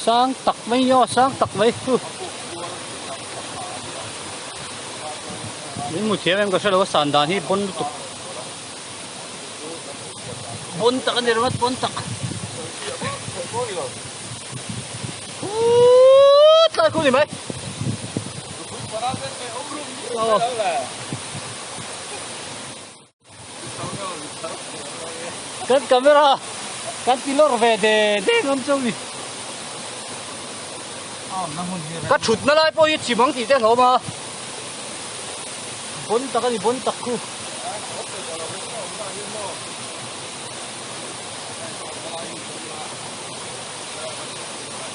Sang tak mai nge aw sang tak mai chu. Min hmu thiam em ka hrelo a san dan hi pawn lutuk. Pawn tak a ni ringawt pawn tak. Huuuuuh tlai khu ni mai. Aw. Kan camera kan ti lawr ve de de ngam chu ni. Ka thut na lai pawh hi chim ang tih te hlawm a. Bon tak a ni bon tak khu.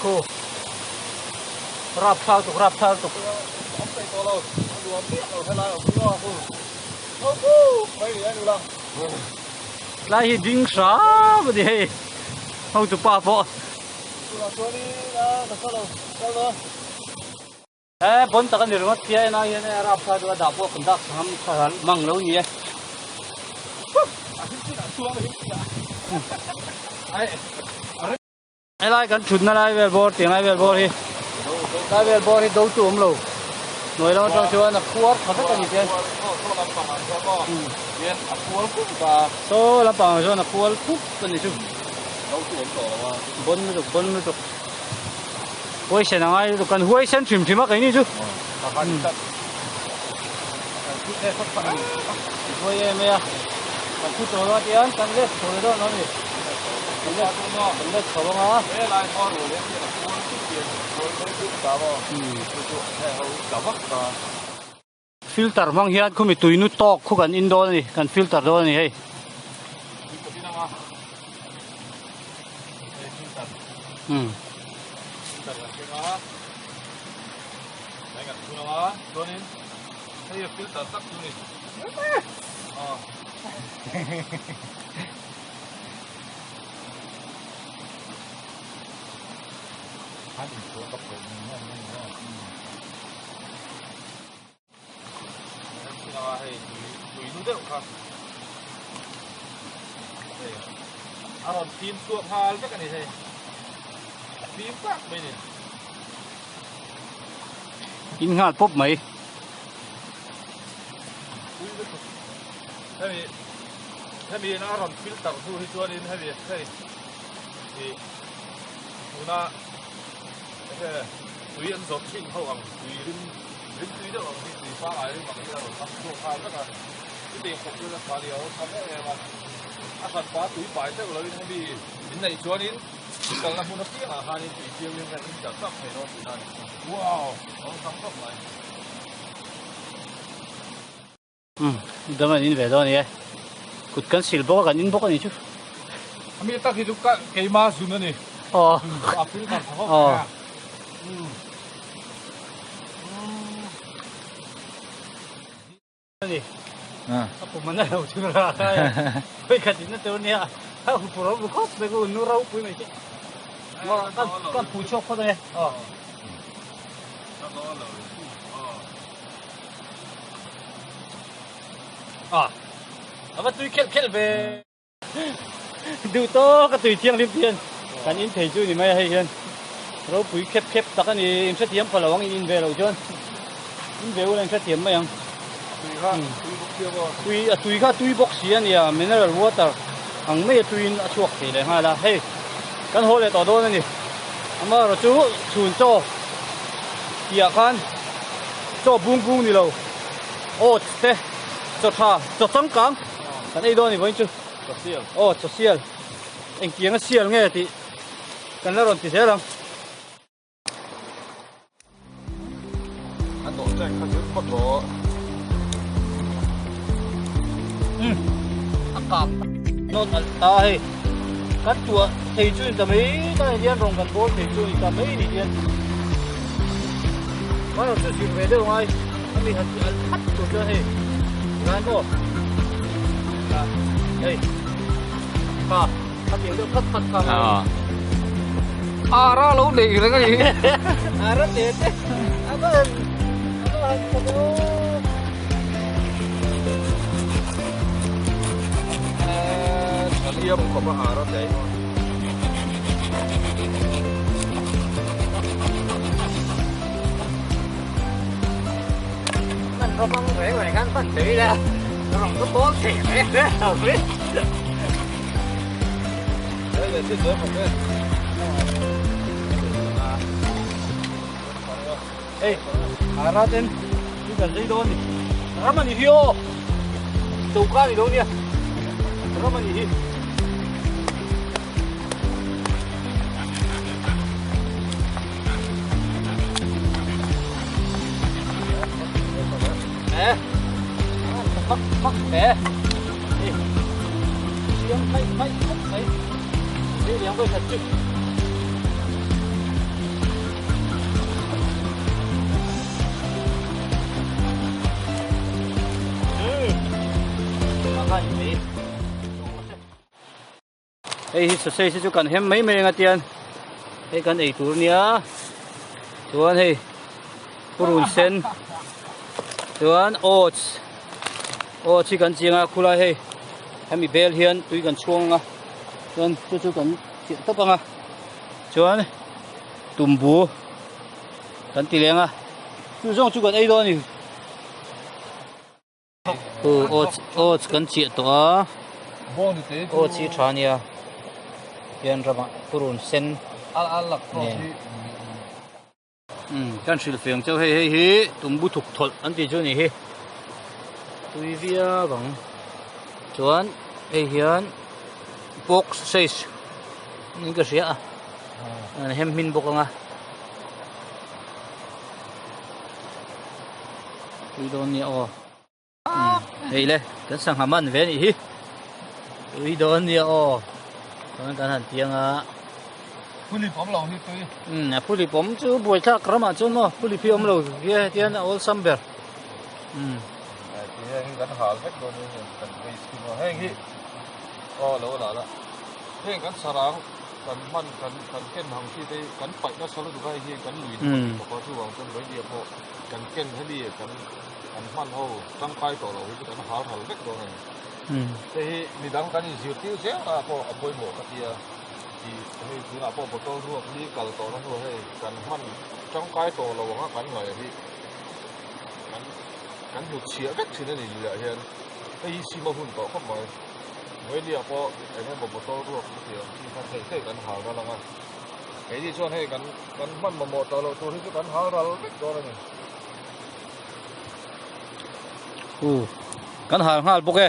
Khu. Rap thal tuk rap thal tuk. Tlai hi ding hram a ni hei hotu pa pawh he bon tak a ni ringawt tia en ah hian a rap kha chu a dah pawh kan dak thang a mang lo ni e. Helai kan thutna lai vel bawr tiang lai vel bawr hi lai vel bawr hi do chu awm lo hnuai lam atang chuan a khuar tha vek a ni chian saw lampangah chuan a kual khup a ni chu bon lutuk bon lutuk huaisen a ngai lutuk kan huaisen hrim hrim a keini chu huai em mai a kan thu tawh lo a tiang kan let chho leh dawn lo a ni. Filter hmang hian khumi tui nu tawk khu kan in dawn a ni kan filter dawn a ni hei. In nghal pawp mai. Hemi in a rawn filter hnu hi chuanin hemi hei ih tuna he tui an zawrh thin ho ang tui rim rim tui deuh ang hi tui pangai rim ang hi a rawn am chhuak nghal vek a chutiang khawp chuan a tha ni a awlsam em em a a hran pa tui pai deuh loin hemi in neih chuanin in kalna hmun apiangah khanin tui thianghlim hian in chak chak thei dawn tihna a ni wow a awlsam khawp mai. Umm dam an in ve dawn a ni e kut kan sil bawk a kan in bawk a ni chu. A mi tak hi chu ka keima zun a ni. Aw. A filter tha khawp mai a. A ni. A pum an lo chu ra khai a. Khawi khat in a tur nia a hu ro bu khawp mai ku nu ropui mai chu. Kan kan phu chhuak phawt a ni. Aw. A a va tui khelh khelh ve. Duh tawk a tui thianghlim hian kan in thei chu ni mai a hei hian ropui khep khep tak a ni in hrethiam pha lo ang in in ve loh chuan in ve ula in hrethiam mai ang. Tui a tui kha tui bawk si a nia mineral water ang mai a tuiin a chhuak thei leh nghal a hei kan haw leh tawh dawn a ni amaherawh chu chhun chaw tihah khan chaw bung bung ni lo oats te chaw tha chaw changkang kan ei dawn a ni vawiin chu aw chaw sial engtiang a sial nge tih kan la rawn ti zel ang. A kap nawt alh ta hei kan tuah thei chu ni ta mai ta ni hian rawng kan bawl thei chu ni ta mai ni hian Mai chu zir ve deuh ngai a mi han ti alh phat tur chuan hei ngai maw hei kha kha tiang deuh phat phat kha ngai Ara lo nei reng a ni. Ara te te. A va han a va han tha ve aw. Thaliam khawp a ara te. Hei ara ten chu kan zai dawn a ni ram a ni hi aw choka a ni dawn nia ram a ni hi. Eh mắc mắc bé siang mai mai khop mai đi liang voi khat chu Hei hi sausage hi chu kan hem mai mai anga tian hei kan ei tur nia chuan hei purun sen chuan oats oats hi kan chiang a khulai hei hemi bel hian tui kan chhuang anga chuan chu chu kan chiah tawp anga chuan tumbu kan ti leng a chu zawng chu kan ei dawn a ni. Oats oats kan chiah tawh a oats hi tha ania hian ramah purun sen nen umm kan hrilh feng chauh hei hei hi tumbu thuk thawlh an tih chu a nih hi tui viau ang chuan hei hian pork sausage niin ka hria a an hem hmin bawk ang a. Tui dawn nia aw. Hei le, kan sangha man ve anih hi. Tui dawn nia aw. Chuan kan han tiang a. Phuli pawm lo hi tui. Um, a phuli pawm chu buaithlak ramah chuan maw phuli phi awm lo hi hetian a awlsam ber. Um. Ti heng hi kan hal vek dawn nia kan waste hi maw heng hi aw lo la la. Heng kan sarang kan hman kan kan ken hang chi te hi kan paih nasa lutuk a hei hi kan lui hman tawp a chuvang chuan vawinia pawh kan ken hemi kan kan hman ho tangkai tawh lo hi chu kan hal ral vek dawn a ni. Hei hi midang kan inzirtir zel ah pawh a pawimawh ka tia tih hei tunah pawh bottle ruak hi kal tawh na hnu hei kan hman tangkai tawh lo anga kan ngaih hi kan kan hnutchhiah vek thin a ni luiah hian hei hi sim a hun tawh khawp mai. Vawinia pawh eng emaw motor ruak chu tih ang chi kha thei thei kan hal ral ang a, keini chuan hei kan kan hman mamawh tawh loh tur hi chu kan hal ral vek dawn a ni. U, kan hal nghal bawk e.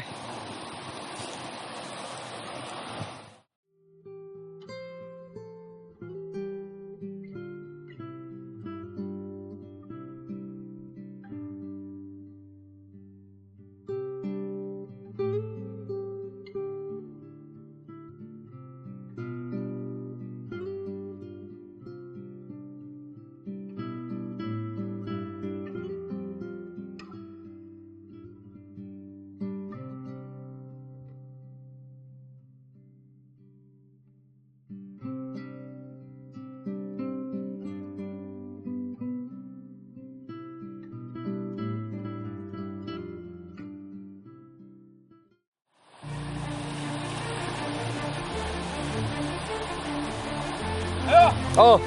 Oh.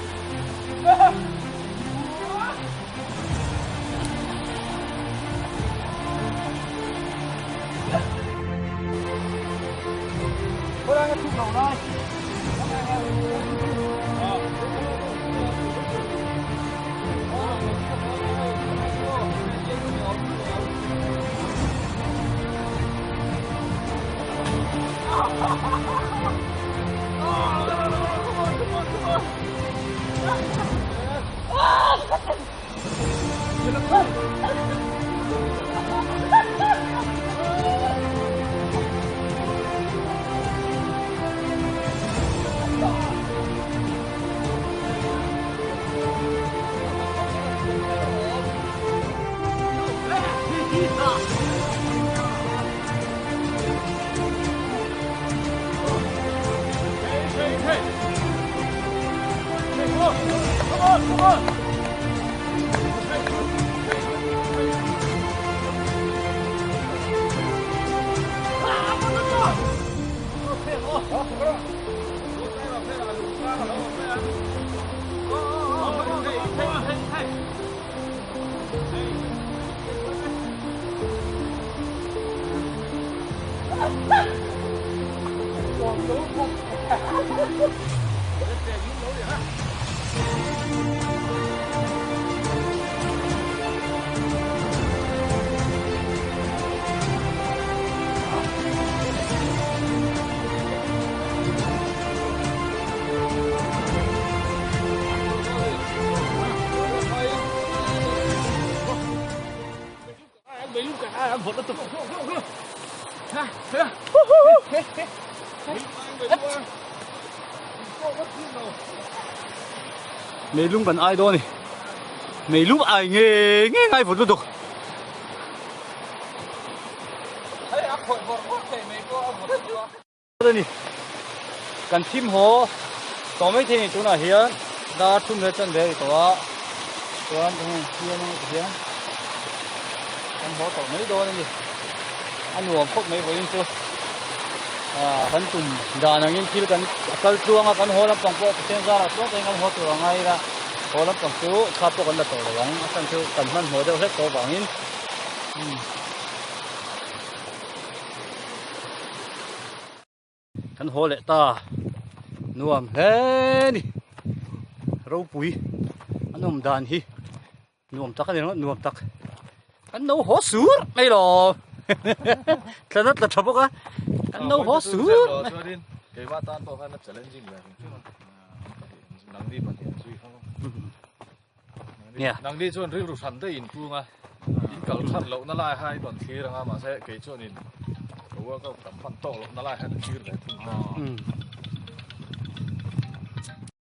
Meilum kan ai dawn a ni meilum ai nge nge ngai vut lutuk. A ni kan thim haw tawh mai thei a ni tunah hian dar thum leh chanve a ri tawh a chuan tunge hian a hian kan haw tawh mai dawn a ni a nuam khawp mai vawiin chu ah kan tum dan angin thil kan a kal tluang a kan haw lampang pawh Pathian zarah tluang takin kan haw tur a ngai ila haw lampang chu thla pawh kan la tawh lo ang a chhan chu kan hmanhmawh deuh hlek tawh avangin umm. Kan haw leh ta nuam hle ni ropui an awm dan hi nuam tak a ni ringawt nuam tak kan no haw sur mai lo thlan a tla tha bawk a kan no haw sur mai keimah tan pawh khan a challenging ve nangni pahnih an zui kha Nangni chuan rilru hran daih in pung a, in kal that lohna lai kha i rawn thlir ang a, mahse kei chuanin ka workout tam hman tawk lohna lai kha ka thlir ve thung ta.